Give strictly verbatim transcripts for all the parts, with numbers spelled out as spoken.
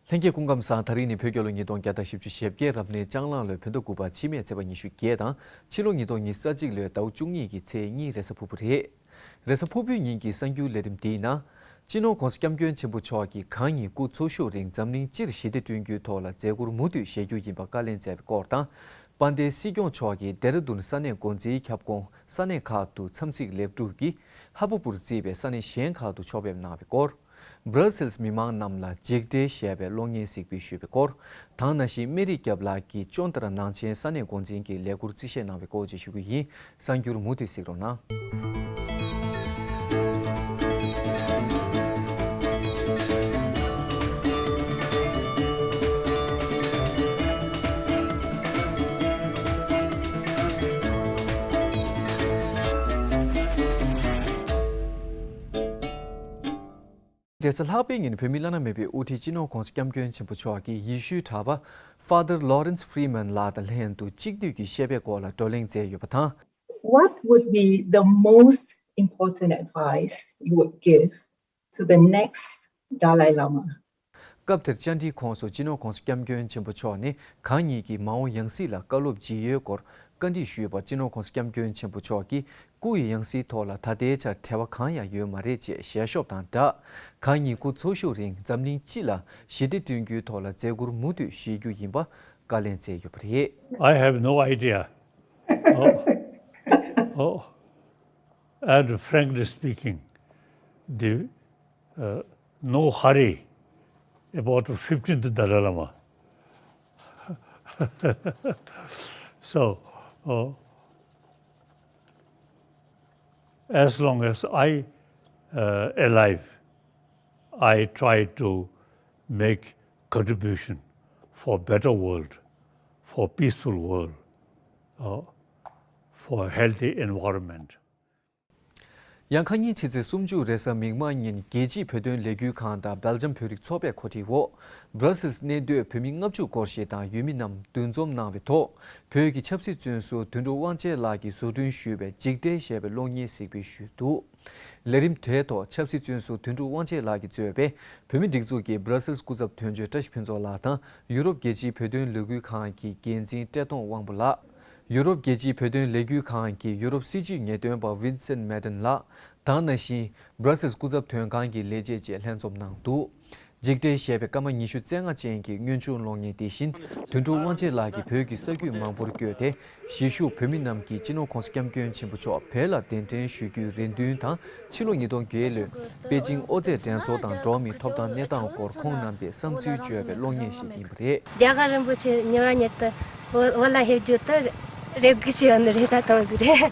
ལྷན་རྒྱས་སྐུ་ཁམས་བཟང་། ད་རིང་ནི་བོད་རྒྱལ་ལོ་ཉིས་སྟོང་བརྒྱ་དང་བཞི་བཅུ་ཞེ་བརྒྱད་རབ་གནས་ལྕགས་གླང་ལོའི་བོད་ཟླ་དགུ་པ་ཕྱི་མའི་ཚེས་པ་ཉི་ཤུ་བརྒྱད་དང་ཕྱི་ལོ་ཉིས་སྟོང་ཉི་ཤུ་རྩ་གཅིག་ལོའི་ཟླ་བ་བཅུ་གཉིས་ཀྱི་ཚེས་གཉིས་རེས་གཟའ་ཕུར་བུ་རེད། རེས་གཟའ་ཕུར་བུའི་ཉིན་གྱི་གསར་འགྱུར་ལས་རིམ་འདིའི་ནང་། སྤྱི་ནོར་༧གོང་ས་༧སྐྱབས་མགོན་ཆེན་པོ་མཆོག་གིས་གང་ཉིད་སྐུ་འཚོ་བཞུགས་རིང་འཛམ་གླིང་སྤྱིར་ཞི་བདེ་བསྐྲུན་རྒྱུའི་ཐོག་ལ་མཛད་ཁུར་མུ་མཐུད་བཞེས་རྒྱུ་ཡིན་པ་བཀའ་ལན་སྩལ་བའི་སྐོར་དང་། དཔལ་ལྡན་སྲིད་སྐྱོང་མཆོག་གིས་ལྡེ་ར་ལྡུན་ས་གནས་འགོ་འཛིན་ཁྱབ་ཁོངས་ས་གནས་ཁག་ཏུ་འཚམས་གཟིགས་ལེགས་གྲུབ་ཀྱིས་ཧ་པ་པུར་གཙོས་པའི་ས་གནས་གཞན་ཁག་ཏུ་ཕྱོགས་ཕེབས་གནང་བའི་སྐོར། Brussels་མི་མང་རྣམས་ལ་འཇིགས་བྲལ་ཞེས་པའི་གློག་བརྙན་གཟིགས་འབུལ་ཞུས་པའི་སྐོར། དེ་ནང་བཞིན་སྨན་རི་རྒྱབ་ལགས་ཀྱིས་ཅོན་ཏ་ར་ནང་ཆེན་ས་གནས་འགོ་འཛིན་གྱི་ལས་ཁུར་རྩིས་བཞེས་གནང་བའི་སྐོར་བཅས་ཞུ་རྒྱུ་ཡིན། གསར་འགྱུར་མུ་མཐུད་གཟིགས་རོགས་གནང་། རེས་གཟའ་ལྷག་པའི་ཉིན་བོད་མིའི་བླ་ན་མེད་པའི་དབུ་ཁྲིད་སྤྱི་ནོར་༧གོང་ས་༧སྐྱབས་མགོན་ཆེན་པོ་མཆོག་གིས་ཡེ་ཤུའི་གྲྭ་པ་Father Lawrence Freeman་ལགས་དང་ལྷན་དུ་གཅིག་བསྡུས་ཀྱི་བཤད་པའི་སྐོར་ལ་བགྲོ་གླེང་མཛད་ཡོད་པ་དང་། What would be the most important advice you would give to the next Dalai Lama? སྐབས་དེར་བཅར་འདྲིའི་ཁོངས་སུ་སྤྱི་ནོར་༧གོང་ས་༧སྐྱབས་མགོན་ཆེན་པོ་མཆོག་ནས་གང་ཉིད་ཀྱི་མ་འོངས་ཡང་སྲིད་ལ་བཀའ་སློབ་ཇི་ཡོད་སྐོར་བཀའ་འདྲི་ཞུས་པར་སྤྱི་ནོར་༧གོང་ས་༧སྐྱབས་མགོན་ཆེན་པོ་མཆོག་གིས། སྐུ་ཡི་ཡང་སྲིད་ཐོག་ལ་ད་ལྟའི་ཆར་བྲེལ་བ་གང་ཡང་ཡོད་མ་རེད་ཅེས་ཞལ་ཤོབ་དང་སྦྲགས། གང་ཉིད་སྐུ་འཚོ་བཞུགས་རིང་འཛམ་གླིང་སྤྱི་ལ་ཞི་བདེ་བསྐྲུན་རྒྱུའི་ཐོག་ལ་མཛད་ཁུར་མུ་མཐུད་བཞེས་རྒྱུ་ཡིན་པ་བཀའ་ལན་སྩལ་ཡོད་པ་རེད། I have no idea. Oh, oh, and frankly speaking, the, uh, no hurry about the fifteenth Dalai Lama. So, uh, as long as I, uh, alive, I try to make contribution for better world, for peaceful world, uh, for healthy environment. ཡང་ཁ་ཉིན་ཕྱི་ཚེས་སུམ་ཅུ་རེས་གཟའ་མིག་དམར་ཉིན་རྒྱལ་སྤྱིའི་བོད་དོན་ལས་འགུལ་ཁང་དང་སྦེལ་ཇམ་བོད་རིགས་ཚོགས་པས་གོ་སྒྲིག་འོག Brussels་གནས་སྡོད་བོད་མི་ལྔ་བཅུ་སྐོར་ཞིག་དང་ཡུལ་མི་རྣམས་འདུ་འཛོམས་གནང་བའི་ཐོག་བོད་ཀྱི་ཆབ་སྲིད་བཙོན་ཟུར་དོན་གྲུབ་དབང་ཆེན་ལགས་ཀྱིས་བཟོ་སྐྲུན་ཞུས་པའི་འཇིགས་བྲལ་ཞེས་པའི་གློག་བརྙན་གཟིགས་འབུལ་ཞུས་འདུག་ལས་རིམ་དེའི་ཐོག་ཆབ་སྲིད་བཙོན་ཟུར་དོན་གྲུབ་དབང་ཆེན་ལགས་ཀྱིས་གཙོས་པའི་བོད་མི་སྒྲིག་འཛུགས་ཀྱི་Brussels་སྐུ་ཚབ་དོན་གཅོད་བཀྲ་ཤིས་ཕུན་ཚོགས་ལགས་དང་ཡུ་རོབ་རྒྱལ་སྤྱིའི་བོད་དོན་ལས་འགུལ་ཁང་གི་འགན་འཛིན་བཀྲས་མཐོང་དབང་པོ་ལགས། ཡུ་རོབ་རྒྱལ་སྤྱིའི་བོད་དོན་ལས་འགུལ་ཁང་གི་ཡུ་རོབ་སྲིད་བྱུས་ངེས་སྟོན་པ་Vincent Metten་ལགས་དང་ནང་བཞིན་Brussels་སྐུ་ཚབ་དོན་ཁང་གི་ལས་བྱེད་བཅས་ལྷན་འཛོམས་གནང་འདུག་འཇིགས་བྲལ་ཞེས་པའི་སྐར་མ་ཉི་ཤུ་རྩ་ལྔ་ཅན་གྱི་དངོས་བྱུང་གློག་བརྙན་དེ་བཞིན་དོན་གྲུབ་དབང་ཆེན་ལགས་ཀྱིས་བོད་ཀྱི་ས་རྒྱུད་མང་པོར་བསྐྱོད་དེ་གཞིས་བཞུགས་བོད་མི་རྣམས་ཀྱིས་སྤྱི་ནོར་༧གོང་ས་༧སྐྱབས་མགོན་ཆེན་པོ་མཆོག་བོད་ལ་གདན་འདྲེན་ཞུ་རྒྱུའི་རེ་འདུན་དང་ཕྱི་ལོ་ཉིས་སྟོང་བརྒྱད་ལོའི་པེ་ཅིང་ཨོ་རྩེད་འགྲན་ཚོགས་དང་འགྲོ་བ་མིའི་ཐོབ་ཐང་གནས་སྟངས་སྐོར་ཁོང་རྣམ་པས་བསམ་ཚུལ་བརྗོད་པའི་གློག་བརྙན་ཞིག་ཡིན་པ་རེད། རྒྱ་གར་རིན་པོ་ཆེ་མྱུར་བ་མྱུར་དུ་བོད་ལ་ཕེབས་རྒྱུ་དེ་རེ་སྒུག་བྱས་ཡོད་ནི་རེད། ད་དུང་ཟིག་རེད།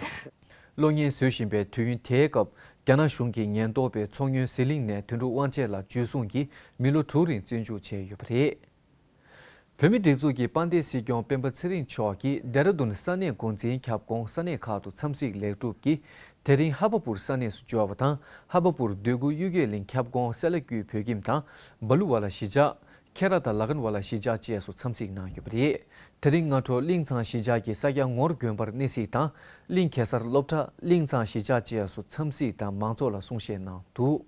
གློག་བརྙན་བཟོ་བཞིན་པའི་དུས་ཡུན་དེའི་སྐབས་རྒྱ་ནག་གཞུང་གི་ཉེན་རྟོག་པས་མཚོ་སྔོན་ཟི་ལིང་ནས་དོན་གྲུབ་དབང་ཆེན་ལགས་འཇུ་བཟུང་གིས་མི་ལོ་དྲུག་རིང་བཙོན་འཇུག་བྱས་ཡོད་པ་རེད། བོད་མི་སྒྲིག་འཛུགས་ཀྱི་དཔལ་ལྡན་སྲིད་སྐྱོང་སྤེན་པ་ཚེ་རིང་མཆོག་གིས་ལྡེ་ར་ལྡུན་ས་གནས་འགོ་འཛིན་ཁྱབ་ཁོངས་ས་གནས་ཁག་ཏུ་འཚམས་གཟིགས་ལེགས་གྲུབ་ཀྱིས་དེ་རིང་ཧ་པ་པུར་ས་གནས་སུ་འབྱོར་བ་དང་། ཧ་པ་པུར་འདོད་རྒུ་གཡུལ་འགྱེད་གླིང་ཁྱབ་ཁོངས་སེ་ལ་ཀུའི་བོད་ཁྱིམ་དང་། སྦ་ལུ་བ་ལ་གཞིས་ཆགས། ཁེ་ར་དང་ལ་ཁན་བ་ལ་གཞིས་ཆགས་བཅས་སུ་འཚམས་གཟིགས་གནང་ཡོད་པ་རེད། དེ་རིང་སྔ་དྲོ་གླིང་ཚང་གཞིས་ཆགས་ཀྱི་ས་སྐྱ་ངོར་དགོན་པར་གནས་གཟིགས་དང་། གླིང་གེ་སར་སློབ་གྲྭ། གླིང་ཚང་གཞིས་ཆགས་བཅས་སུ་འཚམས་གཟིགས་དང་མང་ཚོགས་ལ་གསུང་བཤད་གནང་འདུག་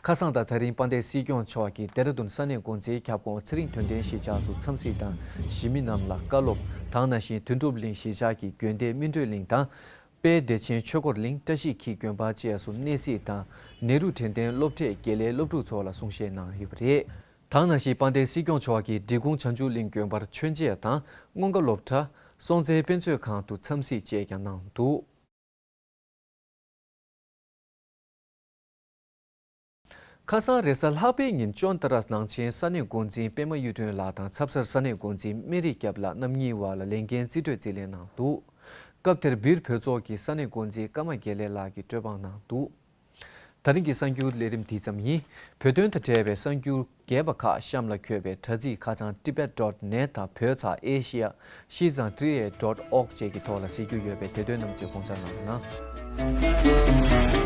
ཁ་སང་དང་ད་རིང་དཔལ་ལྡན་སྲིད་སྐྱོང་མཆོག་གིས་ལྡེ་ར་ལྡུན་ས་གནས་འགོ་འཛིན་ཁྱབ་ཁོངས་ཚེ་རིང་དོན་ལྡན་གཞིས་ཆགས་སུ་འཚམས་གཟིགས་དང་གཞིས་མི་རྣམས་ལ་བཀའ་སློབ་དང་། ནང་བཞིན་དོན་གྲུབ་གླིང་གཞིས་ཆགས་ཀྱི་དགོན་སྡེ་སྨིན་གྲོལ་གླིང་དང་། དཔལ་བདེ་ཆེན་ཆོས་འཁོར་གླིང་བཀྲ་ཤིས་འཁྱིལ་དགོན་པ་བཅས་སུ་གནས་གཟིགས་དང་། ནེ་རུ་དྲན་རྟེན་སློབ་གྲྭའི་དགེ་ལས་སློབ་ཕྲུག་ཚོ་ལ་གསུང་བཤད་གནང་ཡོད་པ་རེད། དེ་ནང་བཞིན་དཔལ་ལྡན་སྲིད་སྐྱོང་མཆོག་གིས་འབྲི་གུང་བྱང་ཆུབ་གླིང་དགོན་པར་མཆོད་མཇལ་དང་། སྔོན་དགའ་སློབ་གྲྭ། སྲོང་བཙན་དཔེ་མཛོད་ཁང་དུ་འཚམས་གཟིགས་བཅས་ཀྱང་གནང་འདུག་ཁ་སང་རེས་གཟའ་ལྷག་པའི་ཉིན་ཅོན་ཏ་ར་ནང་ཆེན་ས་གནས་འགོ་འཛིན་པད་མ་གཡུ་སྒྲོན་ལགས་དང་ཚབ་གསར་ས་གནས་འགོ་འཛིན་སྨན་རི་སྐྱབས་ལགས་རྣམ་གཉིས་བར་ལ་ལས་འགན་རྩིས་སྤྲོད་རྩིས་ལེན་གནང་འདུག་སྐབས་དེར་སྦིར་བོད་ཚོགས་ཀྱི་ས་གནས་འགོ་འཛིན་ཀརྨ་དགེ་ལེགས་ལགས་ཀྱིས་སྤྲོད་དཔང་གནང་འདུག་ད་རིང་གི་གསར་འགྱུར་ལས་རིམ་འདི་ཙམ་ཡིན། བོད་དོན་དང་འབྲེལ་བའི་གསར་འགྱུར་རྒྱས་པ་ཁག་གཤམ་ལ་འཁོད་པའི་དྲ་ཚིགས་ཁ་བྱང་tibet dot net དང་བོད་ཚགས་asia ཤིས་ཙང་ཏྲི་ཨེ་dot org བཅས་ཀྱི་ཐོག་ལ་གཟིགས་རྒྱུ་ཡོད་པས་དེ་དོན་རྣམས་ཚོས་དགོངས་འཇགས་གནང་རོགས་གནང་།